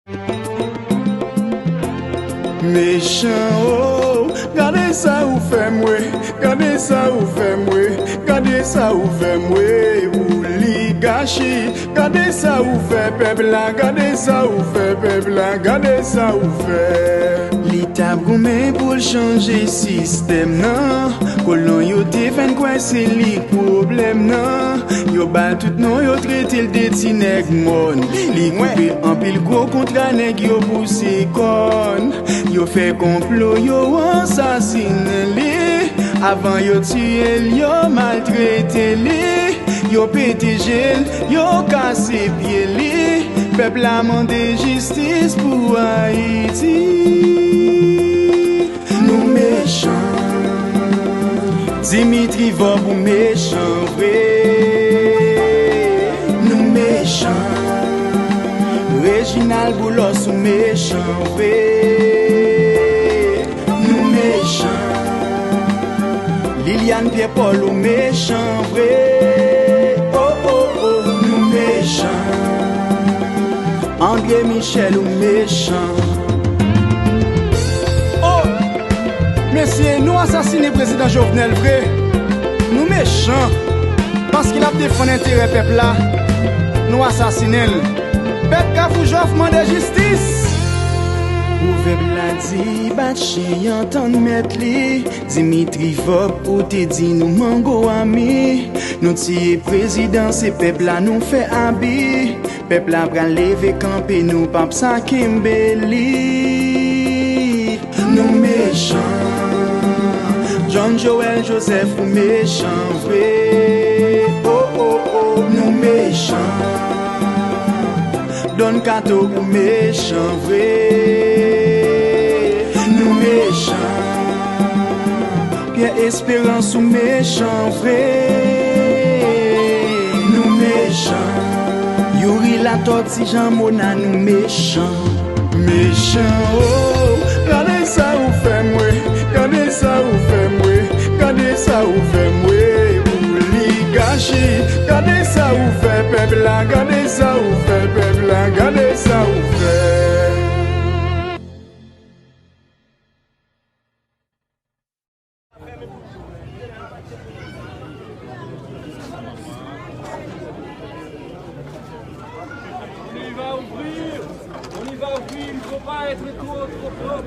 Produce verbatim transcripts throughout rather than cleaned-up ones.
Mechan, oh, gade sa ou fè mwen, gade sa ou fè mwen, gade sa ou fè mwen, oligachi, gade sa ou fè pèp la, gade sa ou fè pèp la, gade sa ou fè. Li t ap goumen pou l chanje sistèm nan. Kolon yo te fè n kwè se li k pwoblèm nan. Yo ba l tout non, yo trete l de ti nèg mòn. Li koupe anpil gwo kontra, nèg yo pouse kòn. Yo fè konplo, yo ansasinen li. Avan yo tiye l, yo maltrete li. Yo pete je l, yo kase pye li. Pèp la mande jistis pou Ayiti. Nou mechan. Dimitri Vorbe, ou mechan vre. Nou mechan. Reginald Boulos, ou mechan vre. Nou mechan. Liliane Pierre Paul, ou mechan vre. Oh, oh, oh, nou mechan. André Michel, ou mechan. Oh! Mesye, nou asasinen prezidan Jovenel vre. Nou mechan. Paske l ap defann enterè pèp la, nou asasinen l. Pèp Kafou Jòf mande jistis. Pwovèb la di, bat chen an tann mèt li. Dimitri Vorbe, ou te di nou mango ami. Nou tiye prezidan, se pèp la nou fè abi. Pèp la pral leve kanpe, nou p ap sa kenbe li. Nou mechan. John Joël Joseph, ou mechan vre. Oh, oh, oh, nou mechan. Don Kato, ou mechan vre. Nou mechan. Pierre Espérance, ou mechan vre. Nou mechan. Youri Latortue, Jean Mona, nou mechan. Mechan, oh, gade sa ou fè mwen, gade sa ou fè mwen, gade sa ou fè mwen, oligachi, gade sa ou fè pèp la, gade sa ou fè pèp la, gade sa ou fè. On y va ouvrir, on y va ouvrir, il ne faut pas être trop, trop, trop.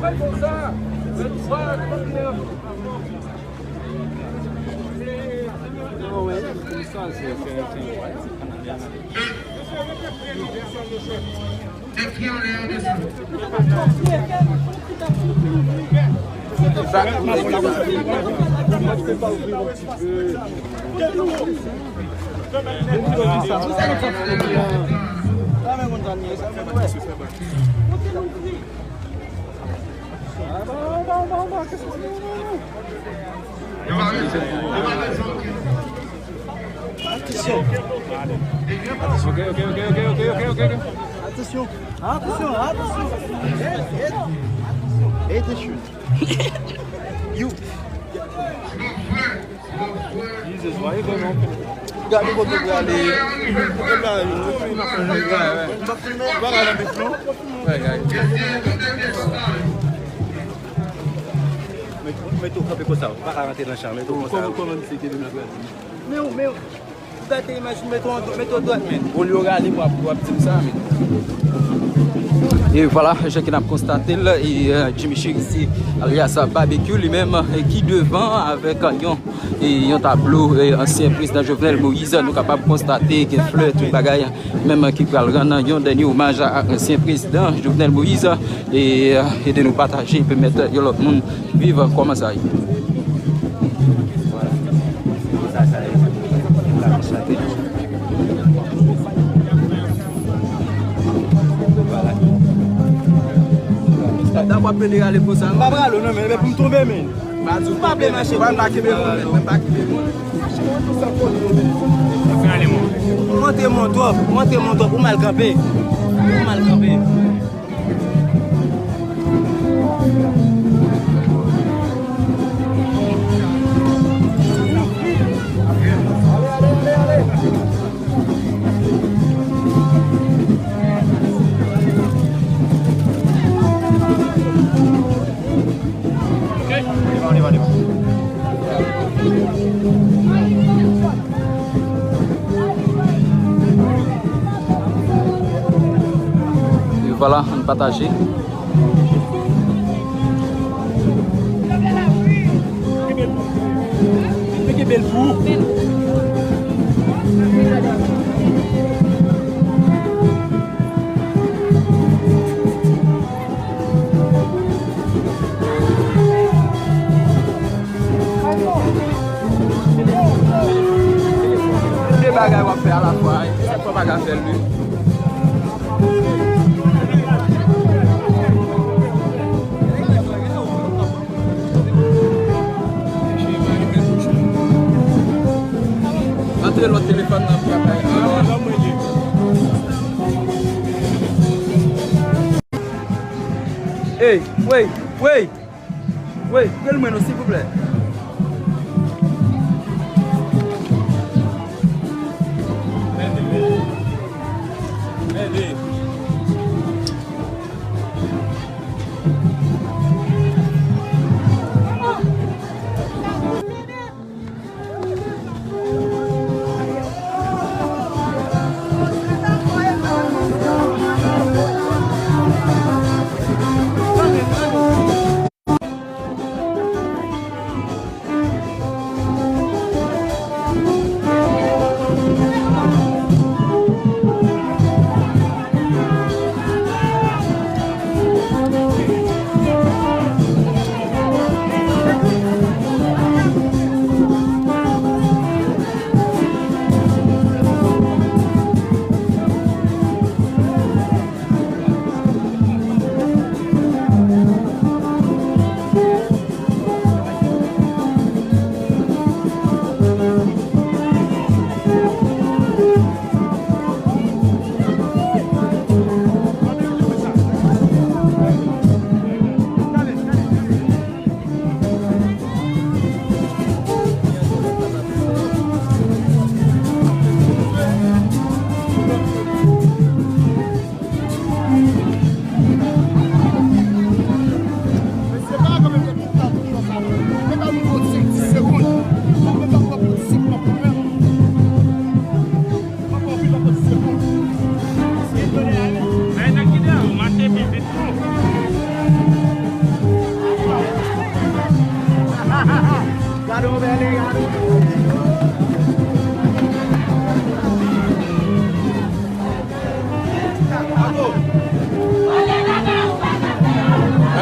Faites comme ça, faites ça, comme ça. Ah ouais, comme ça, c'est, c'est, c'est incroyable. Attention. Attention. Ok, ok, ok. Attention. Attention, attention. Hey, hey. Hey, this shit. You. Jesus, why you going on? Gade kote w prale. Kote w prale? Ou pa nan bif non? Mete w kanpe konsa, ou pa ka rantre nan chan, mete w konsa. Kòman, kòman misye te vin la prale? Men w, men w, ou gade imaj, mete w an, mete w dwat, men. Olye w rale pou w ap, pou w ap di m sa, men. E vwala, jan ke n ap konstate l, e, euh, Jimmy Chérisier, alyas Barbecue, li menm, e ki devan avèk yon, e yon tablo, e ansyen prezidan Jovenel Moïse. Nou kapab konstate gen flè, tout bagay, menm ki pral rann yon dènye omaj a ansyen prezidan Jovenel Moïse. E, e de nou pataje, pèmèt yon lòt moun viv kòman sa ye. Dam w ap pede rale konsa. M pa prale non, men, men pou m tonbe, men. M pa vle mache. Mwen pa kenbe moun, men, mwen pa kenbe moun. Monte mwen twòp, monte mwen twòp, ou mal kanpe. Ou mal kanpe. Vwala, ann pataje. De bagay w ap fè alafwa, e se pa bagay fè l wi. Antre lòt telefòn nan pou apay. Ey, wey, wey, wey, gel mwen non, silvouplè.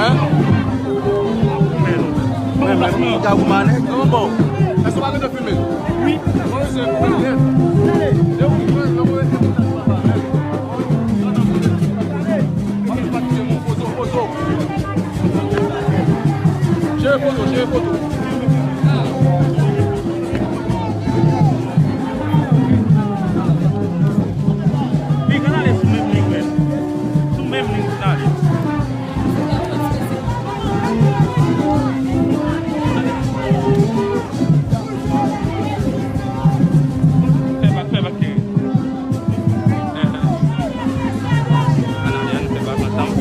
Hein? Mwen menm, mwen ka goumannen. Non, bon. Èske w pa gentan filme? Wi. Mwen se mwen menm. Foto, foto. Cheri foto, cheri foto. Li ka ale sou menm lig menm. Sou menm lig li ka ale. Fè bak, fè bak, cheri. Ann ale, ann fè bak ansanm.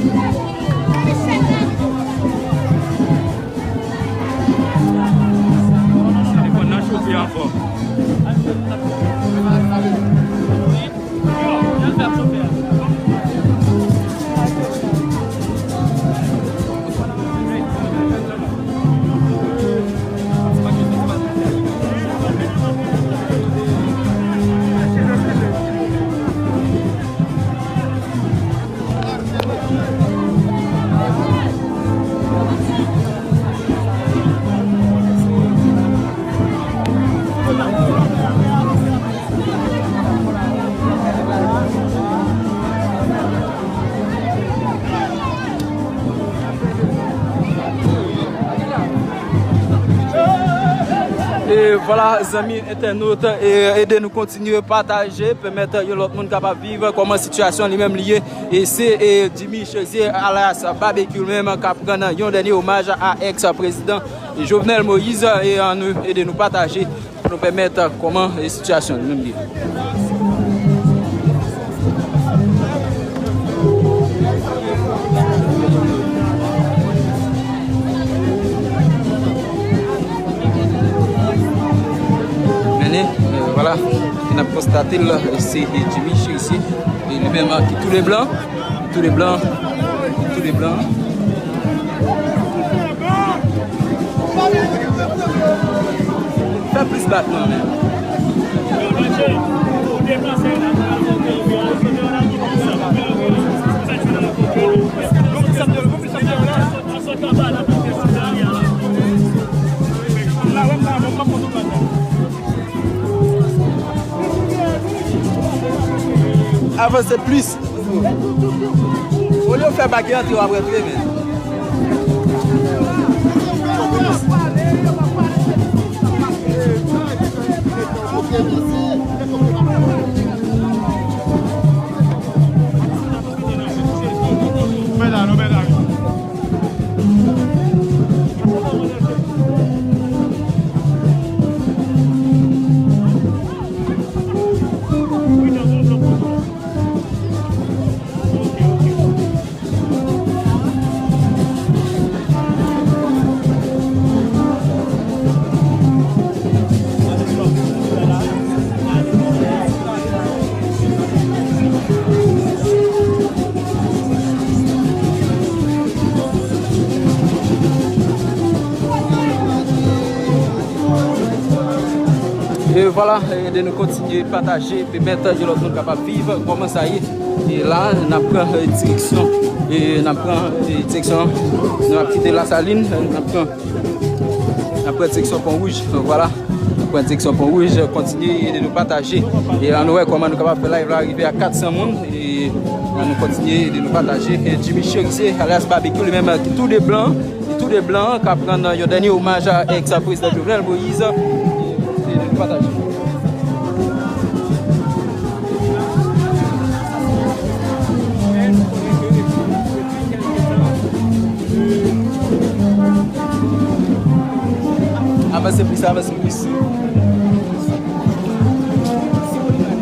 Telefòn nan chofe ankò. E vwala, zanmi entènot, e ede nou kontinye pataje, pèmèt yon lòt moun kapab viv kòman sitiyasyon li menm li ye. E se, e, Jimmy Cherizier alyas Barbecue menm k ap rann yon dènye omaj a èks prezidan Jovenel Moïse, e, ann ede nou pataje pou nou pèmèt kòman, e, sitiyasyon li menm li ye. Men, e, vwala, n ap konstate l, se Jimmy Cherizier, e li menm ki tou le blan. Tous les blancs. Tous les blancs. Fè plis batman, men. Avanse plis. Olye w fè bagay antre, w ap rantre, men. E vwala, ede nou kontinye pataje, pèmèt de lòt moun kapab viv kòman sa ye. E la, n ap pran, e, direksyon, e n ap pran, e, direksyon, nou ap kite Lasalin, e n ap pran, n ap pran direksyon Pon Wouj. Donk, vwala, n ap pran direksyon Pon Wouj, kontinye ede nou pataje. E la, nou wè kòman nou kapab fè live la rive a kat san moun. E la, nou kontinye ede nou pataje. E Jimmy Cherizier, alyas Babekyou, li menm, ki tou de blan, li tou de blan, k ap rann yon dènye omaj a èks prezidan Jovenel Moïse. E ede nou pataje. Avanse plis, avanse plis.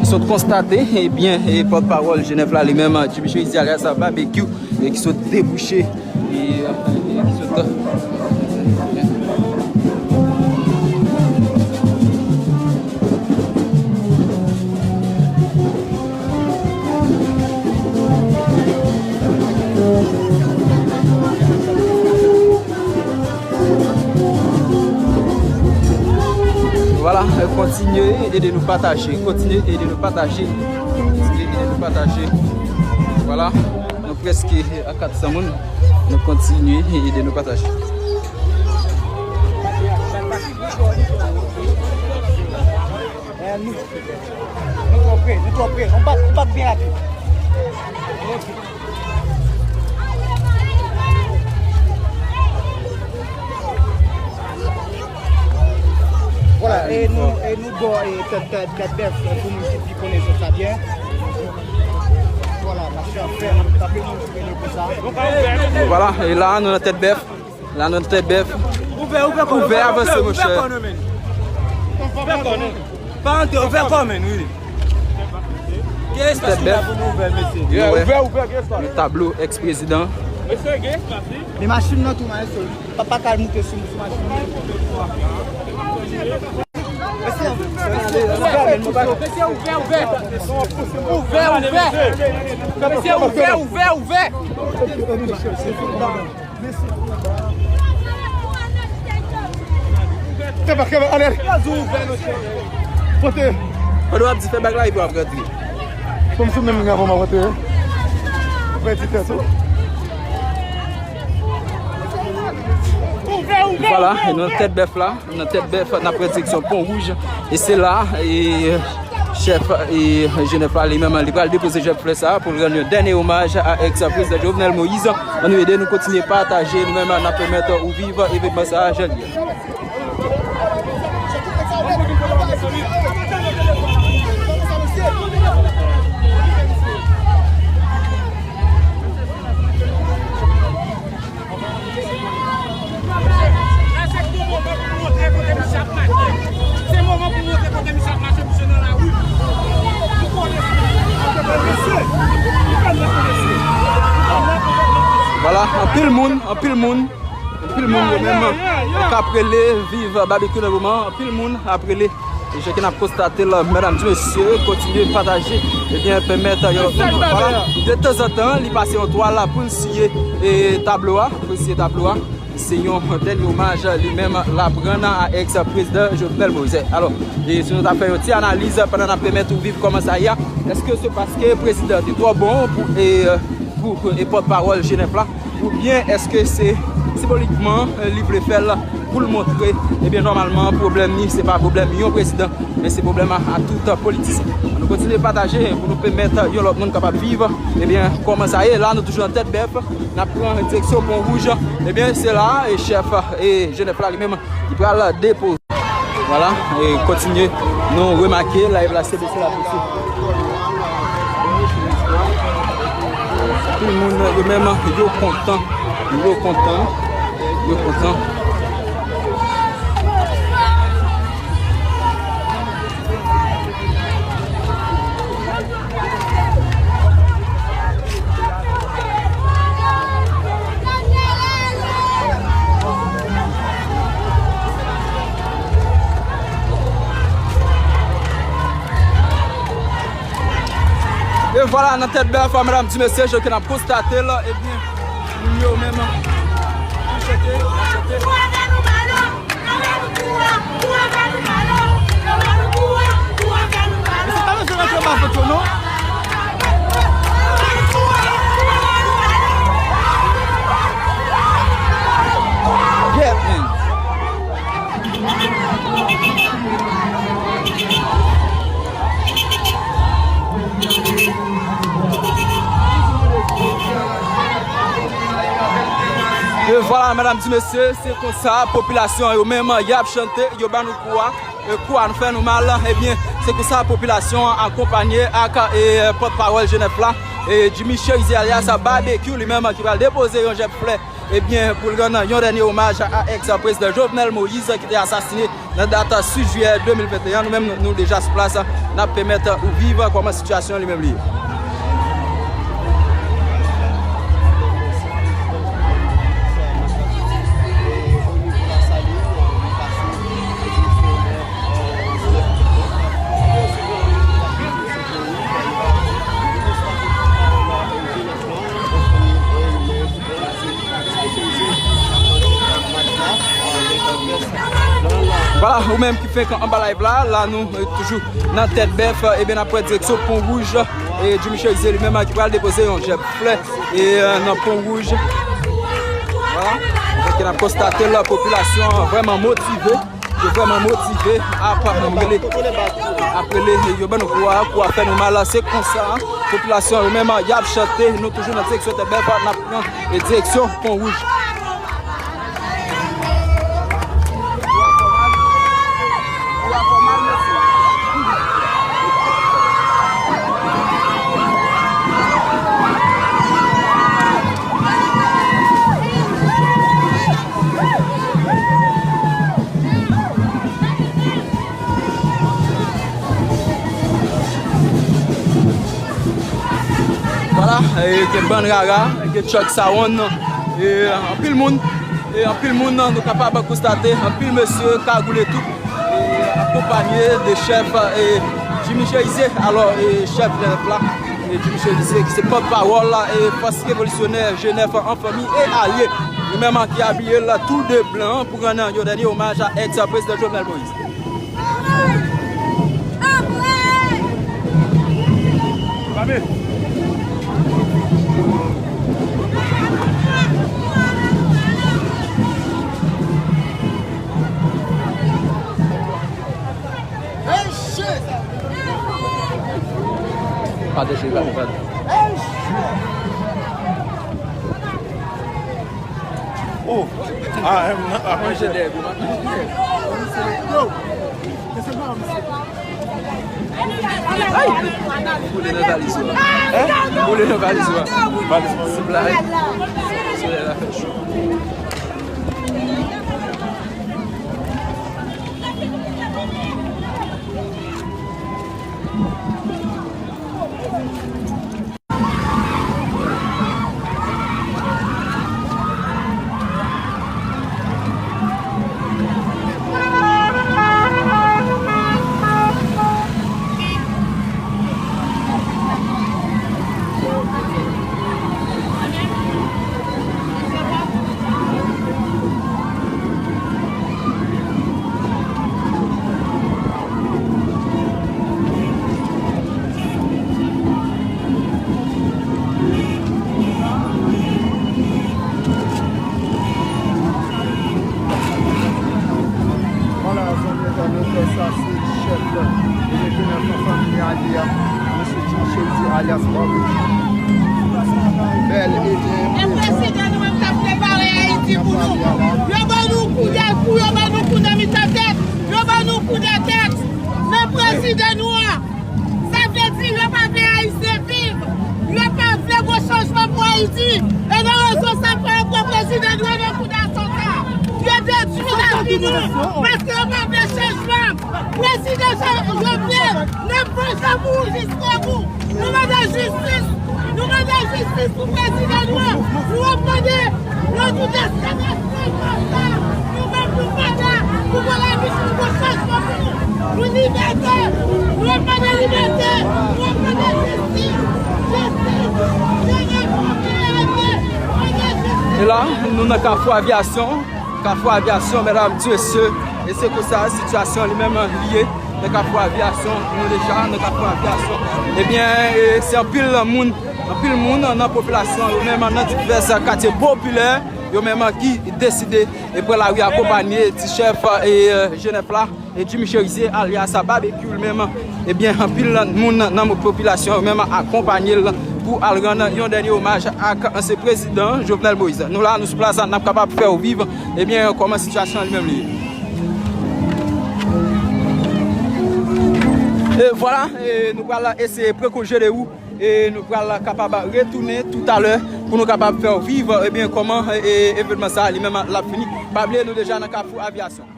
Sot konstate, ebyen, e pòtpawòl G nèf la, li menm, Jimmy Cherizier, alyas Babekyou, e ki sot debouche, e, e ki sot Vwala, kontinye ede nou pataje, kontinye ede nou pataje, kontinye ede nou pataje. Vwala, nou prèske a kat san moun, nou kontinye ede nou pataje. Eh, nou, nou twò pre, nou twò pre. On bat, on bat byen rapid. Ok. Vwala, e nou, e nou bò, e tèt, tèt, tèt bèf, pou moun ki pi konnen zòn sa byen. Vwala, mache an fè, nou tape moun ki konnen konsa. Vwala, e la, nou nan tèt bèf. La, nou nan tèt bèf. Ouvè, ouvè kò nou, ouvè, avanse, monchè. Ouvè kò nou, men. Ouvè kò nou. Pa antre, ouvè kò, men, wi. Gen espas ki la pou nou ouvè, mesye. Ouvè, ouvè, gen espas. Yon tablo èks prezidan. Mesye, gen espas, wi. Men machin nan tou, maestro. Pa, pa ka moute sou, sou machin nan. Mesye, ouvè, ouvè. Ouvè, ouvè. Mesye, ouvè, ouvè, ouvè. Fè bak, fè bak, ale, ale. Pote. Pandan w ap di fè bak la, epi w ap rantre. Kòm sou menm nèg avan m ap rantre, wi. Ou pèdi tèt ou. Vwala, e nou nan tèt bèf la, nan tèt bèf, n ap pran direksyon Pon Wouj. E se la, e, chèf, e, G nèf la, li menm, li pral depoze jèb flè sa a pou l rann yon dènye omaj a èks prezidan Jovenel Moïse. Ann nou ede nou kontinye pataje, nou menm, n ap pèmèt ou viv evènman sa a jan l ye. La, se bon moman pou montre kote misye ap mache. Se moman pou montre kote misye ap mache, misye nan lari. Nou konnen sa. Nou konnen mesye. Nou konnen mesye. Vwala, anpil moun, anpil moun, anpil moun yo menm k ap rele viv Babekyou nan moman, anpil moun ap rele. E jan ke n ap konstate l, medam, ti mesye, kontinye pataje, ebyen, pèmèt, euh, yon lòt moun. Vwala, detanzantan, li pase yon twal la pou l siye, e, tablo a, pou l siye tablo a. Se yon dènye omaj li menm l ap rann a eks prezidan Jovenel Moïse. Alò, e si nou ta fè yon ti analiz pandan n ap pèmèt ou viv kòman sa ye a, èske se paske prezidan te twò bon pou, e, pou, e, pòtpawòl G nèf la? Oubyen èske se senbolikman, eh, li vle fè l pou l montre, ebyen, nòmalman, pwoblèm li, se pa pwoblèm yon prezidan, men se pwoblèm a, a tout politisyen. Ann nou kontinye pataje pou nou pèmèt yon lòt moun kapab viv, ebyen, kòman sa ye. La, nou toujou nan Tèt Bèf, n ap pran direksyon Pon Wouj. Ebyen, se la, e chèf, e G nèf la li menm, li pral depoze. Vwala, e kontinye, nou remake, live la se bese l ap bese. Tout moun, yo menm, yo kontan, yo kontan, yo kontan. E vwala, nan Tèt Bèf, medam, ti mesye, jan ke n ap konstate l, ebyen, moun yo menm, ap chante, ap chante. Mesye, pa bezwen rantre ba foto, non. Yeah, man. E vwala, medam, ti mesye, se konsa, popilasyon yo menm, y ap chante, yo ban nou kou a. E kou a nou fè nou mal, ebyen, se konsa, popilasyon an akonpanye ak, e, pòtpawòl G nèf la, e, Jimmy Chérizier alyas Babekyou, li menm, ki pral depoze yon jèb flè, ebyen, pou l rann yon dènye omaj a eks prezidan Jovenel Moïse, ki te asasine nan dat sis jiyè de mil venteyen. Nou menm, nou, nou deja sou plas, n ap pèmèt ou viv kòman sitiyasyon li menm li ye. Vwala, ou menm ki fenk anba live la, la nou, eh, toujou nan Tèt Bèf, eh, ebyen, n ap pran direksyon Pon Wouj, eh, Jimmy Chérizier li menm ki pral depoze yon jèb flè, eh, nan Pon Wouj. Vwala, donk n ap konstate la, popilasyon an vrèman motive. Yo vrèman motive ap rele, ap rele, yo ban nou kou a, kou a fè nou mal, se konsa, popilasyon yo menm, y ap chante, nou toujou nan direksyon Tèt Bèf, n ap pran, e, direksyon Pon Wouj. Vwala, e, gen bann rara, gen truck sound, e, anpil moun, e, anpil moun, nou kapab konstate, anpil mesye kagoule tou, e, akonpanye de chèf, e, Jimmy Chérizier, alò, e, chèf G nèf la, e, Jimmy Chérizier, ki se pòtpawòl, e, fòs revolisyonè G nèf an fanmi e alye, li menm ki abiye l tou de blan pou rann yon dènye omaj a èks prezidan Jovenel Moïse. Pataje la, pataje. Oh. Ah, ah, ah. Yo. Ay! Boule nan valiz ou a. Hein? Boule nan valiz ou a. Valiz mwen. Ti blag. Solèy la fè cho. Alyas Bòb. Bèl e byen. E prezidan nou menm k ap prepare Ayiti pou nou. Yo ban nou kou de kou, yo ban nou kou nan mitan tèt, yo ban nou kou de tèt. Men prezidan nou an, sa vle di yo pa vle Ayisyen viv. Yo pa vle gwo chanjman pou Ayiti. E nan rezon sa fè yo pran prezidan nou an nan kou de sa. Yo detwi lavi nou paske yo pa vle chanjman. Prezidan Jovenel, n ap vanje pou ou jiskobou. Nou mande jistis. Nou mande jistis pou prezidan nou an. Nou ap mande nou tout esklav esklav sa. Nou menm nou pa la pou pran lavi nou pou chanjman pou nou. Pou libète. Nou ap mande libète. Nou ap mande jistis. Jistis. Jistis. Mande jistis. E la, nou nan Kafou Avyasyon. Kafou Avyasyon, medam, mesye, e se konsa sitiyasyon li menm li ye. Nan Kafou Avyasyon, nou deja nan Kafou Avyasyon. Ebyen, e se anpil moun, anpil moun nan popilasyon, yo menm nan divès katye popilè, yo menm ki deside e pran lari akonpanye ti chèf e, e, G nèf la, e Jimmy Cherizier, alyas Babekyou, li menm, ebyen, anpil moun nan popilasyon yo menm akonpanye l pou al rann yon dènye omaj ak ansyen prezidan Jovenel Moïse. Nou la, nou sou plas la, n ap kapab fè w viv, ebyen, kòman sitiyasyon an li menm li ye. E vwala, e nou pral eseye pran konje de ou, e nou pral kapab retounen toutalè pou nou kapab fè w viv, ebyen, kòman, e, evènman sa a li menm l ap fini. Pa bliye, nou deja nan Kafou Avyasyon.